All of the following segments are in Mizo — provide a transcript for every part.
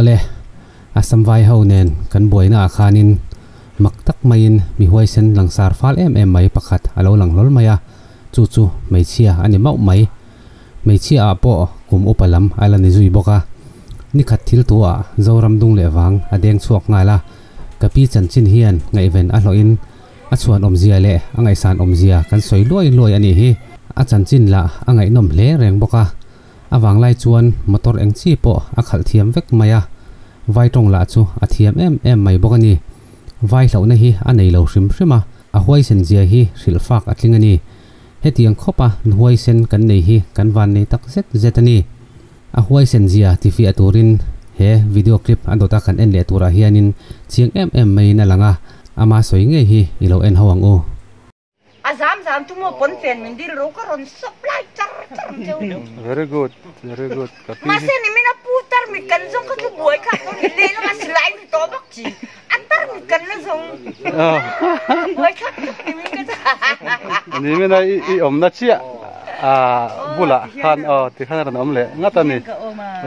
Awle, Assam vai ho nen kan buaina ah khanin mak tak maiin mi huaisen langsar fal em em mai pakhat a lo lang hlawl mai a, chu chu hmeichhia a ni mauh mai. Hmeichhia ah pawh kum upa lam a la ni zui bawk a. Nikhat thil tu ah Zoram dung leh vang a deng chhuak nghal a, ka pi chanchin hian ngaihven a hlawhin a chhuan awmzia leh a ngaihsan awmzia kan sawi luai luai a nih hi. A chanchin lah a ngaihnawm hle reng bawk a. A vanglai chuan motor eng chi pawh a khalh thiam vek mai a, vai tawng lah chu a thiam em em mai bawk a ni. Vai hlauhna hi a nei lo hrim hrim a, a huaisen zia hi hrilh fak a tling a ni. Hetiang khawpa huaisen kan nei hi kan van nei tak zet zet a ni. A huaisen zia tifiah turin he video clip a dawta kan en leh turah hianin chiang em em maiin a lang a, ama sawi ngei hi i lo en ho ang u. A zam zam chu maw pawn fen min dil ro ka rawn supply char char ang cheu. Very good, very good ka pi hi. Mahse nimin a pu tarmit kan zawng kha chu buai kha dawn ni lehlam a silai ni tawh bawk chi a tarmit kan la zawng buai thlak tuk nimin ka chu. Nimin a i awmna chiah a bulah khan aw tikhan a rawn awm leh ngat a ni.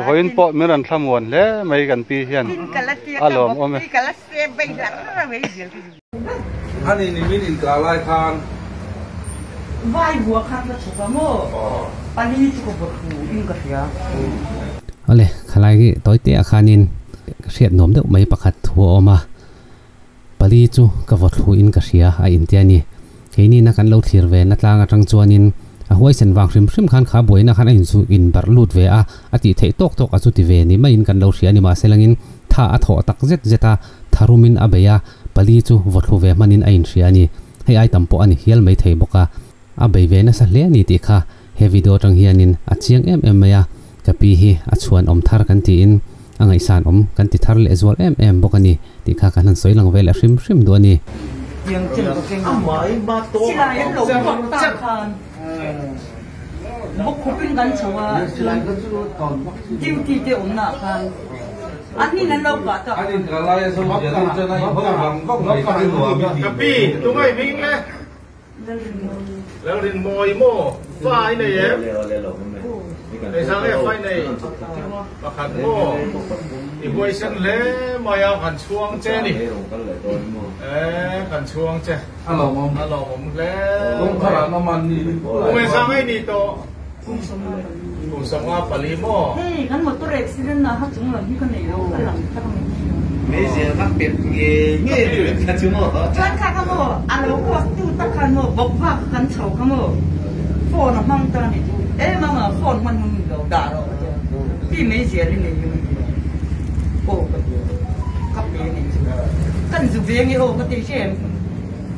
Vawiin pawh min rawn thlamuan hle mai kan pi hian a lawmawm e. Ani nimin inkah lai khan. Vai bua khan ka chhuk a maw? Pali chu ka bawt hu in ka hria. Awle, khalai hi tawi te ah khanin ka hriat nuam deuh mai pakhat thu a awm a, pali chu ka vawt hu in ka hria a intia a ni. Keini na kan lo thlir ve na tlang atang chuanin a huaisen vang hrim hrim khan kha buaina khan a inzu inbarh lut ve a, a tih theih tawk tawk a chu ti ve ni maiin kan lo hria a ni. Mahse langin tha a thawh tak zet zet a, tharumin a bei a, pali chu vawthlu ve hmanin a inhria a ni. Hei ai tam pawh a ni hial mai thei bawk a, a bei ve nasa hle a ni tih kha he video atang hianin a chiang em em mai a, ka pi hi a chhuan awm thar kan tiin a ngaihsan awm kan ti thar leh zual em em bawk a ni tih kha kan han sawi lang ve leh hrim hrim duh a ni. Ka pi, tungai hming le? Lalrinmawi maw? Fa i nei em? Nei sang e fa i nei pakhat maw? I huaisen hle mai a, kan chhuang che ni. E, kan chhuang che. A lawmawm. A lawmawm hle mai. Kum engzah nge i nih tawh? Kum sawmnga pali maw? Hei kan motor accident ah kha chung lam hi ka nei lo ka lang thar mai si lo. Meizel kha pet nge nge ni kha chu maw? Chuan kha kha maw a lo post tu tak khan maw bawk vak kha kan chho kha maw phone a hmang ta ni chu em ang a phone hman hun lo dah rawh ka tia ti meizel i nei hi ka tia aw ka tia ka pe ni chu kan zu ve nge aw ka ti hre em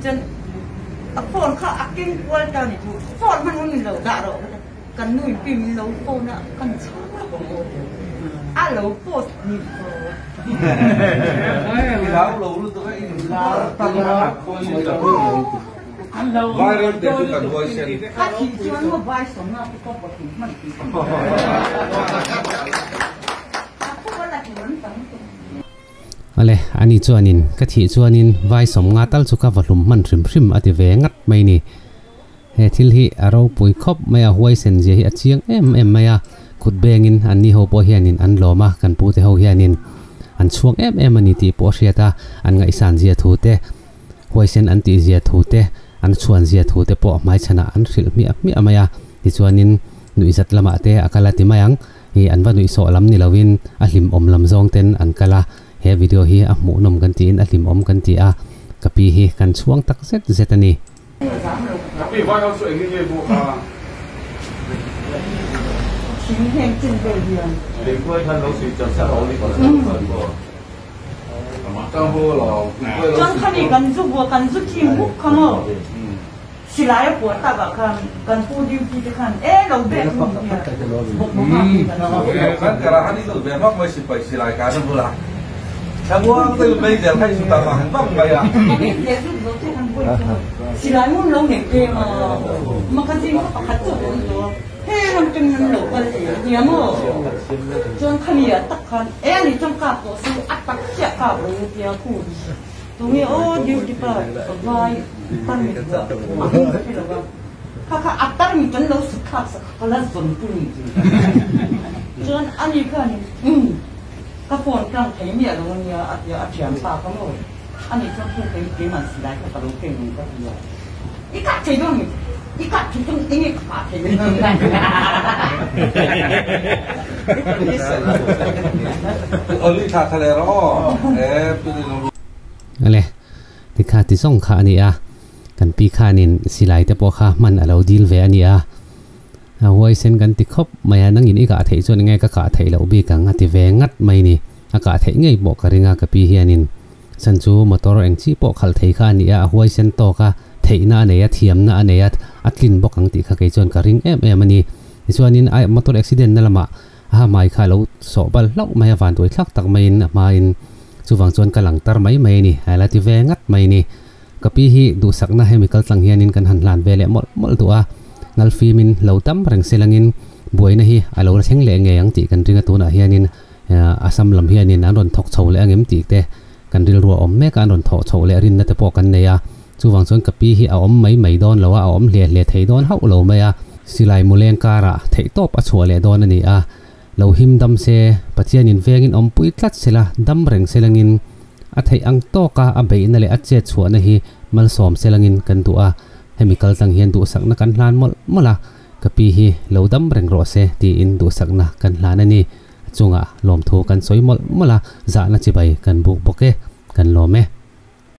chuan a phone kha a keng kual ta ni chu. Phone hman hun lo dah rawh ka ti. Kan nu in pi min lo phone a, kan chhang lawk ang aw ti. A lo post ni tho. Ka thih chuan maw vai sawmna chu ka pawh hman tih. A khaw a la hmu an tam tawh. Awle, ani chuanin ka thih chuanin vai sawmnga tal chu ka va hlum hman hrim hrim a ti ve ngat mai ni. He thil hi a ropui khawp mai a, huaisen zia hi a chiang em em mai a, kut bengin an ni ho pawh hianin an lawm a, kan pute ho hianin an chhuak em em a ni tih pawh a hriat a, an ngaihsan zia thu te, huaisen an tih zia thu te, an chhuan zia thu te pawh hmaichhanah an hrilh hmiah hmiah mai a, tichuanin nuihzat lamah te a kal a ti mai ang. Hi an va nuihsawh lam ni loin a hlimawm lam zawng ten an kal a, he video hi a hmuhnawm kan tiin a hlimawm kan ti a, ka pi hi kan chhuang tak zet zet a ni. Ka pi vai ho chu eng nge bawk a? Thing heng chin vel hian. Lengkuai khan lo suih char char awm i kawr Chuan khani kan zu bua kan zu thim huk kha maw? Silai a puah tak ah khan kan pu duty te khan e lo bek hun hian bawk bawk a Kan kan kara han in ve vak mai sipai silai ka na bula thlamuang te mai zel kha in ta vang vang mai a. Silai mun lo nei te ma magazine kha pakhat chu awm lo he ram ten nan lo kal e nia maw chuan khami ah tak khan e ani chuan kap tawh su a tak chiah kap lo tia khu. Tunge aw duty pa vai tarmit buah a hming ka hre lo va, kha kha a tarmit an lo sut thlak sak kha ka la zawn pui ni chuan ani khan umm. Ka phone tlang thei miah lo ania a tia a thianpa ka maw ani chuan khu kei keiman silai kha ka lo keng ang ka ti a i kah thei dawn mi i kah thei dawn enge ka kah thei dawn Ale tikha ti zawng kha ani a kan pi khanin silai te pawh kha hman alo dil ve ani a. A huaisen kan ti khawp mai a, nangin i kah theih chuan enge ka kah theih loh bik ang a ti ve ngat mai ni. A kah theih ngei pawh ka ring a ka pi hianin chhan chu motor eng chi pawh khalh thei kha a ni a, a huaisen tawk a, theihna a nei a, thiamna a nei a, a tlin bawk ang tih kha kei chuan ka ring em em a ni. Tichuanin a motor accident na lamah a ha hmai kha a lo sawh bal hlauh mai a, vanduai thlak tak maiin a hmain chuvang chuan ka lang tar mai mai a ni, a la ti ve ngat mai ni. Ka pi hi duhsakna hemi kal tlang hianin kan han hlan ve leh mawlh mawlh duh a, ngalfimin lo tam reng se langin buaina hi a lo la thleng leh ngei ang tih kan ring a, tunah hianin Assam lam hianin an rawn thawk chho leh angem tih te kan rilru a awm mek a, an rawn thawh chhoh leh rinna te pawh kan nei a, chuvang chuan ka pi hi a awm mai mai dawn lo a, a awm hle hle thei dawn hauh lo mai a, silai muleng karah theihtawp a chhuah leh dawn a ni a. Lo him dam se, Pathianin vengin awmpui tlat sela, dam reng se langin a theih ang tawka a beihna leh a chet chhuahna hi malsawm se langin kan duh a, hemi kaltlang hian duhsakna kan hlan mawlh mawlh a, ka pi hi lo dam reng rawh se tiin duhsakna kan hlan a ni. A chungah lawmthu kan sawi mawlh mawlh a, zahna chibai kan buk bawk e, kan lawm e.